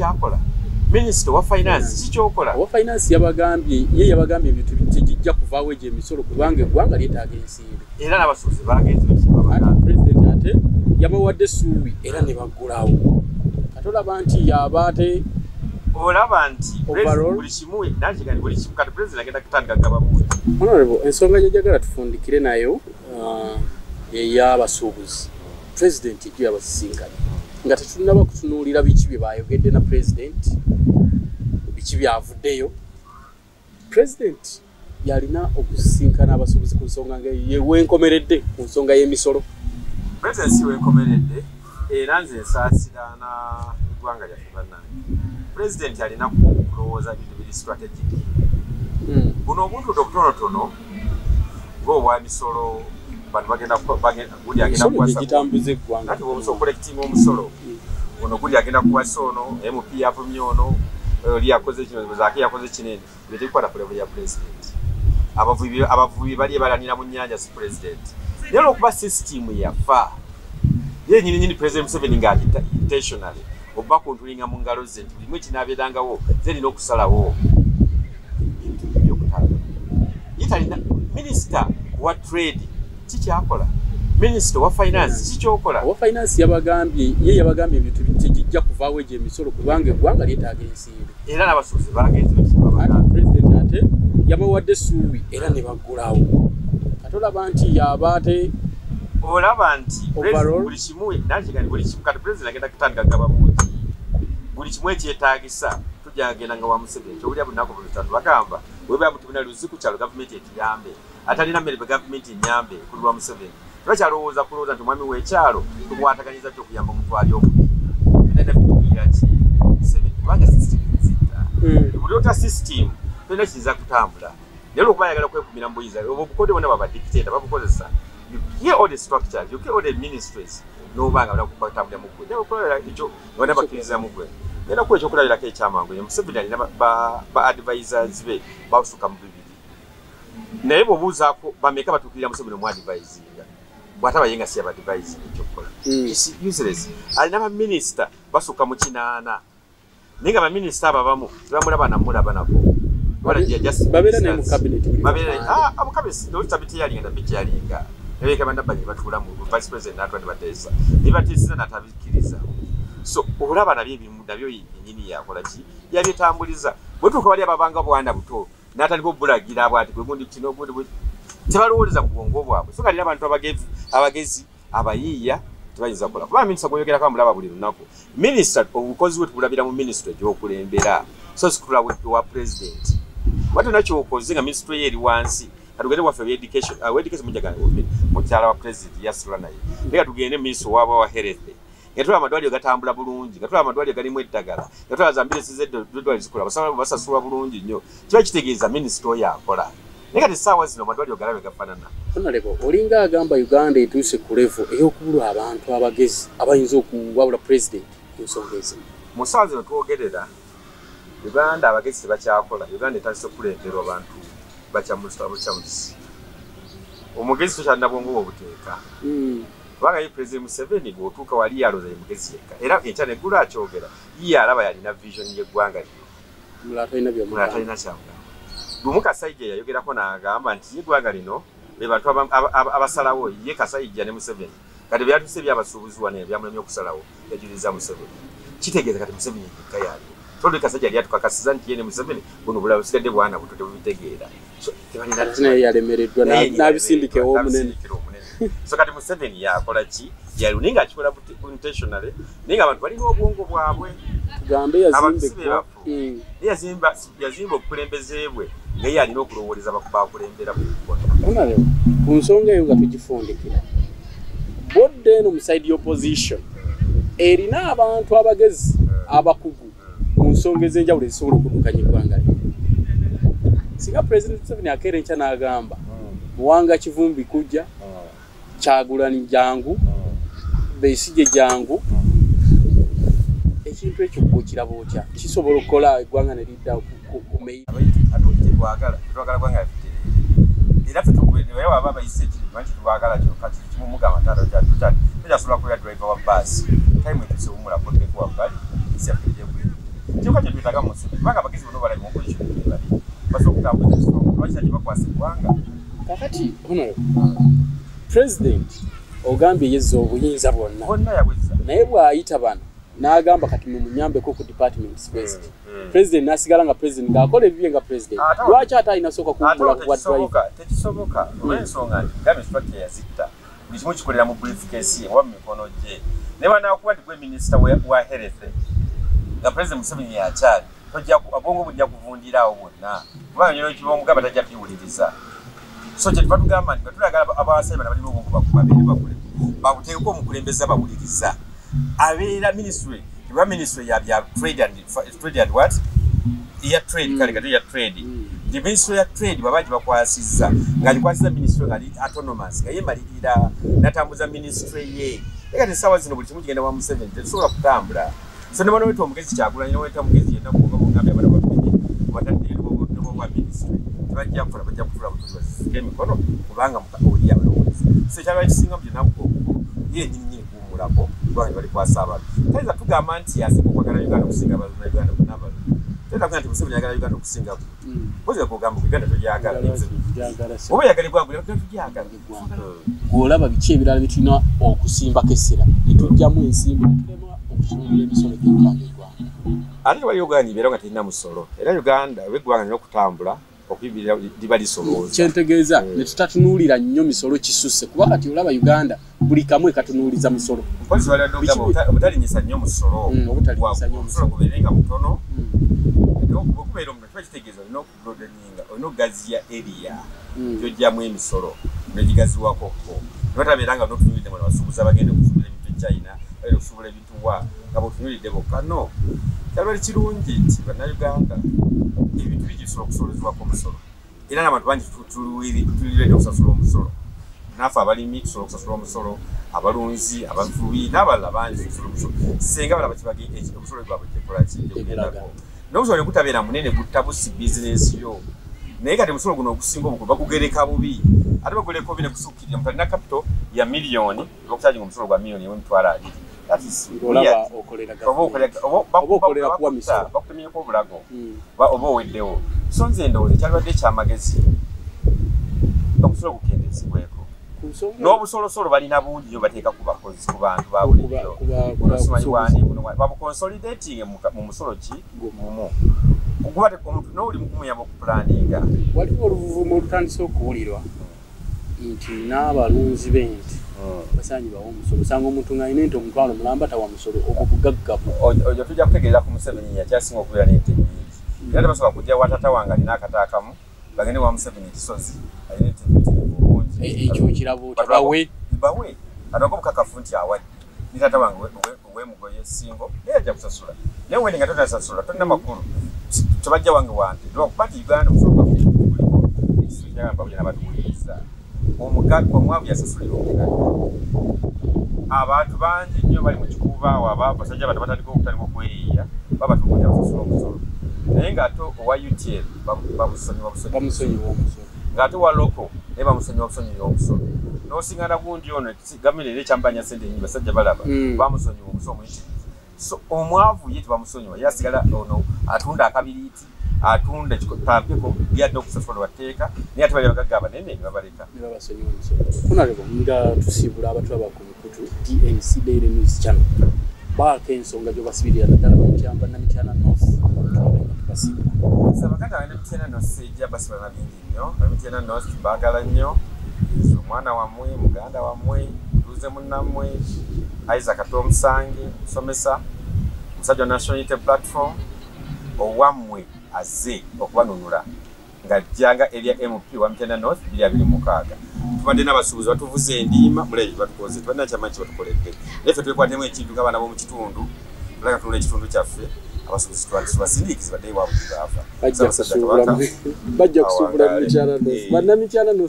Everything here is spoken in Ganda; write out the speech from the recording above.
Kikyakola? Minisita wa finance kikyokola? Owa finance yabagambye, ye yabagambye ebintu bijja kuvaawo egyo emisolo kubanga eggwanga lyetaaga ensimbi. Era n'abasuubuzi bagenze bakibabagamba. President ate yabawadde essuubi era ne baggulawo. Kati olaba nti yaba ate olaba nti buli kimu nange buli kimu kati president agenda kutandika gaba buuti. Honorable, ensonga gye njagala tufundikire nayo ey'abasuubuzi. President ejjo yabasisinkanye nga tetunnaba kutunuulira biki bye baayogedde na president, biki byavuddeyo. President yalina okusisinkana abasuubuzi ku nsonga nga wenkomeredde ku nsonga y'emisolo. President si wenkomeredde era nze nsaasira na eggwanga lyaffe bannange. President alina kulowooza bintu biri strategic. Buno obuntu obutonotono ng'obwa misolo bantu bagenda guli agenda kuwasa gitambuza eggwanga. Ati omusolo collecting omusolo ono guli agenda kuwasa ono MP yavumye ono oli yakoze kino Zaake yakoze kinene bitekwata ku level ya president. Abavubi bali balanira mu nnyanja si president. Naye olwokuba system yafa ye nyini nyini President Museveni nga intentionally oba kuntulinga mu ngalo ze nti buli kinaabeerangawo ze nina okusalawo ebintu by'okutandika. Ye talina minisita wa trade kikyakola? Minisita wa finance kikyokola? Owa finance yabagambye, ye yabagambye ebintu bijja kuvaawo egyo emisolo kubanga eggwanga lyetaaga ensimbi. Era n'abasuubuzi bagenze bakibabagamba. President ate yabawadde essuubi era ne baggulawo. Kati olaba nti yaba ate olaba nti buli kimu nange buli kimu kati president agenda kutandika gaba buuti. Buli kimu ekyetaagisa tujja kugenda nga wa Museveni. Ky'owulira buli lunaku buli lutatu bagamba bwe mutubina luziku kyalo gavumenti etuyambe, atalina mmere gavumenti ennyambe kuli lwa Museveni. Tebakyalowooza kulowooza nti omwami w'ekyalo tukwataganyiza ki okuyamba omuntu ali obubi. Byonna bituukirira ki Museveni kubanga system zitta. Buli ota system tolina kiyinza kutambula. Naye olwokuba ayagala kwekumira mu buyinza obwo obukodde bwonna bwa dictator babukozesa. You hear all the structures, you hear all the ministries, n'obanga batambulira mu ggwe. Naye ekyo bonna bakkiriza mu ggwe. Ngenda kuwa ekyokulabirako ekyamangu. Museveni alina ba advisors be basuka mu bibiri. Naye bw'obuuzaako bameka batuukirira Museveni omu advisinga. Bw'ataba ye nga si yabadvisinga ekyokukola. It's useless. Alina baminisita basuka mu 8. Naye nga baminisita abo abamu tebamulaba namulaba nako. Babeera naye mu cabinet. Babeera mu cabinet tabityalinga tabityalinga. Ebeka banda batuula mu vice president n'atwa ne bateesa. Ne bateesa n'atabikkiriza. So olaba nabyo ebimu nabyo yennyini yakola ki? Yabyetambuliza. Bwe tuuka wali ababanga bwana buto n'atandika okubulagira bw'ati gwe gundi kino gundi bwe tebalowooleza mu bwongo bwabwe. So kalina abantu abagezi abayiiya tebayinza kukola. Kuba minisita gw'oyogerako amulaba buli lunaku. Minisita obukozi bwe tubulabira mu minisitule gy'okulembera. So sikula wa president. Watu nakyokoze nga minisitule ye eri wansi. Katugende waffe wa education, education mujagala mukyala wa president yasula naye. Leka tugende minisita waaba wa health. Nga tulaba amadwaliro gatambula bulungi, nga tulaba amadwaliro galimu eddagala, nga tulaba zambirensi z'eddwaliro zikola, abasawo basasulwa bulungi nnyo. Kiba kitegeeza minisita oyo akola. Naye kati essaawa zino amadwaliro galabe gafaanana. Honorable, olinga agamba Uganda etuuse ku level ey'okubulwa abantu abagezi abayinza okuwabula president ku nsonga ezimu. Mu ssaawa zino twogerera, Uganda abagezi tebakyakola. Uganda etandise okukulemberwa abantu bakyamusi. Omugezi tokyalina bwongo bwe obuteeka. Kubanga ye President Museveni bw'otuuka wali yalowooza ye mugezi yekka. Era enkya n'eggulo akyogera, ye alaba yalina vision y'eggwanga lino. Mulala talina Mulala talina kyamugamba. Lumu Kasajja yayogerako n'agamba nti ye eggwanga lino be bantu abasalawo ye Kasajja ne Museveni. Kati byatuuse ebyabasuubuzi wano byamulemye okusalawo yajuliza Museveni. Kitegeeza kati Museveni yekka y'aliwo. Tolwe Kasajja yali atukakasiza nti ye ne Museveni buno obulala busigadde bwana buto tebubitegeera. So tebalina naye yalemereddwa n'abisindika ew'omunene. So kati Museveni yakola ki? Yali naye ng'akikola intentionally, naye ng'abantu balina obwongo bwabwe. Tugambe yazimba yazimba obukulembeze bwe naye alina okulowooleza bakulembera mu kukola. Honorable, ku nsonga eyo nga tugifundikira, bodde eno mu side opposition erina abantu abagezi abakugu mu nsonga ez'enjawulo ezisobola okuddukanya eggwanga lino. Singa President Museveni akeera enkya n'agamba Muwanga Kivumbi kujja, Kyagulanyi jangu, Besigye jangu, ekintu ekyo okiraba otya? Kisobola okukola eggwanga ne lidda ku meyi? Ate tetwagala ggwanga lyaffe. Era ffe naye bw'aba bayise ekintu nti tubaagala kyokka kimumugamba taata tojasobola kubeera driver wa bbaasi. Time etuuse wummulako oddeko wabbali ensi yaffe ejje. Kyokka kye twetaaga mu Museveni, kubanga abagezi bonna balabi mu opposition bali basobola okutambuza ekitongole, lwaki tagibakwasa eggwanga? Kakati honorable president ogambye yezza obuyinza bwonna, bwonna yabwezza, naye bw'ayita bano n'agamba kati mumunyambeko ku departments bweziti, president n'asigala nga president ng'akola ebibye nga president, lwaki ate alina sooka kuwummula ku bwa driver? Tekisoboka olw'ensonga nti gavumenti structure yazitta, buli kimu kikolera mu briefcase ye oba mu mikono gye. Naye banaakuba nti gwe minisita wa health nga president Museveni yakyali, obwongo bujja kuvundira awo bwonna, kubanga nyina ekiba omugamba tajja biwuliriza. So kye tuba tugamba nti batulagala abasajja bano balina obwongo babeere bakule, babuteekeko omukulembeze abawuliriza. Abeera ministry, eba ministry ya bya trade and what? Ya trade, kale kati ya trade. The ministry ya trade baba gibakwasizza, ng'agikwasizza ministry ng'ali autonomous, nga yeemalirira n'atambuza ministry ye. Naye kati essaawa zino buli kimu kigenda wa Museveni, tetusobola kutambula. So ne bano weta omugezi Kyagulanyi, ne weta omugezi yenna kubanga bongambye abaana baffe batadde n'obwa ministry, tebajja kukola, bajja kutuula butuuzi basisike emikono kubanga oli abalowooza. So ekyalo ekisinga mu byonna obukulu ye nnyini nnyini kuwummulako kubanga balikwasa abantu. Tayinza tugamba nti asinga okwagala Uganda okusinga Bannayuganda bonna abalala. Tayinza kugamba nti Museveni ayagala Uganda okusinga gwe. Mpozzi kugamba Uganda togyagala. Oba oyagala eggwanga, Uganda togyagala. Gw'olaba biki ebirala bye tulina okusimbako essira ne tuggyamu ensimbi ne tulema okutunuulira emisolo gy'eggwanga eggwanga? Ate wali Uganda ebeera nga terina musolo. Era Uganda oba eggwanga lirina okutambula okuyibirira liba lisolooza. Kyentegeeza ne tutatunuulira nnyo misolo kisusse, kuba kati olaba Uganda buli kamwe katunuuliza musolo. Mpozzi wali ogamba obutalinyisa nnyo musolo. Obutalinyisa nnyo musolo gubeere nga mutono. Okubeera omutono kiba kitegeeza olina okubroadeninga, olina okugaziya area gy'oggyamu emisolo negigaziwako ko. Ne batabeera nga n'otunuulidde bano abasuubuzi abagenda okusuubula ebintu e China, bagenda okusuubula ebintu wa, nga bw'otunuulidde bokka. No, kyalibadde kirungi nti Bannayuganda ebintu bingi bisobola okusolozebwako omusolo, era n'abantu bangi tulirede okusasula omusolo. Naffe abalimi tusobola okusasula omusolo, abalunzi, abavubi n'abalala bangi tusobola omusolo, singa balaba omusolo gwabwe gyekola ki gyegugendako. N'omusolo ne gutabeera munene gutta busi bizinensi yo. Naye kati omusolo guno ogusinga obukulu bagugereka bubi, ate bagugereka bubi ne gusukkirira. Omuntu alina capital ya miliyoni, bakucharginga omusolo gwa 1,200,000. That is Olaba okolera gavumenti. Oba okolera kuwa misolo. Bakutemyeko obulago oba oweddewo. So nze ndowooza kyalibadde ekyamagezi omusolo gukendezebweko. N'obusolosolo balina bungi nnyo bateeka ku bakozi, ku bantu ba bulijjo. Buno simanyi bwani, buno babukonsolidatinge mu musolo ki gumu. Kuba omuntu n'oli mukumuyamba okupulaninga. Waliwo oluvuvumo olutandise okuwulirwa nti n'abalunzi b'ente basaanye bawe omusolo. Osanga omuntu ng'alina ente 5,000 tawa musolo, ogwo bugagga bwe. Oyo tujja kutegeera ku Museveni yakyasinga okubeera n'ente nnyingi. Era tebasobola kujja wa taata wange alina akata akamu, bagende wa Museveni ekisozi alina ente empitirivu obungi. Ekyo kirabo otya? Bawe. Bawe. Ate obukakafu nti awadde. Ne taata wange ow'emugoye Ssingo naye ajja kusasula. Naye wende nga totasasula, tolina makulu. Tebajja wange wante. Lwakuba nti Uganda omusolo gwaffe guliko ekizibu kyagamba buli n'abatuwuliriza. Omugagga omwavu yasasulira omugagga. Abantu bangi nnyo bali mu kikuubo awo, abasajja bato batandika okutandika okweyiiya, baba batuuka basasula omusolo. Naye ng'ate owa UTL bamusonyiwa busonyiwa. Bamusonyiwa omusolo. Ng'ate owa local naye bamusonyiwa busonyiwa omusolo. N'osingana gundi ono gavumenti era ekyambanya ssente nnyingi, basajja balaba bamusonyiwa omusolo muyitirivu. So omwavu ye tebamusonyiwa, ye asigala ono atunda akabiriiti, atunda tampeko byadde okusasula lwa tteeka, naye ate bali abagagga abanene ne babaleka. Ne babasonyiwa omusolo. Honorable, nga tusiibula abatulaba ku mukutu DNC Daily News Channel, baako ensonga gy'obasibirira naddala Bannamityana North, tulabe nga tubasiibula. Nze abaganda bange Mityana North sijja basiba na bingi nnyo. Mityana North mbaagala nnyo. Nze omwana wammwe, muganda wammwe, mutuuze munnammwe, Isaac Tomusange, musomesa, omusajja wa National Unity Platform, owammwe azze okubanunula ng'ajjanga erya MP wa Mityana North 2026. Tubadde n'abasuubuzi batuvuze endiima, mulabye bye batukoze, tebalina kyamanyi kye batukoledde. Naye ffe twekwatemu ekintu ng'abaana b'omu kitundu, tulabika tunula ekitundu kyaffe, abasuubuzi tubasindiikirize baddeyo waabwe gye baava. Bajja kusuubula mu Mityana North. Bannamityana North.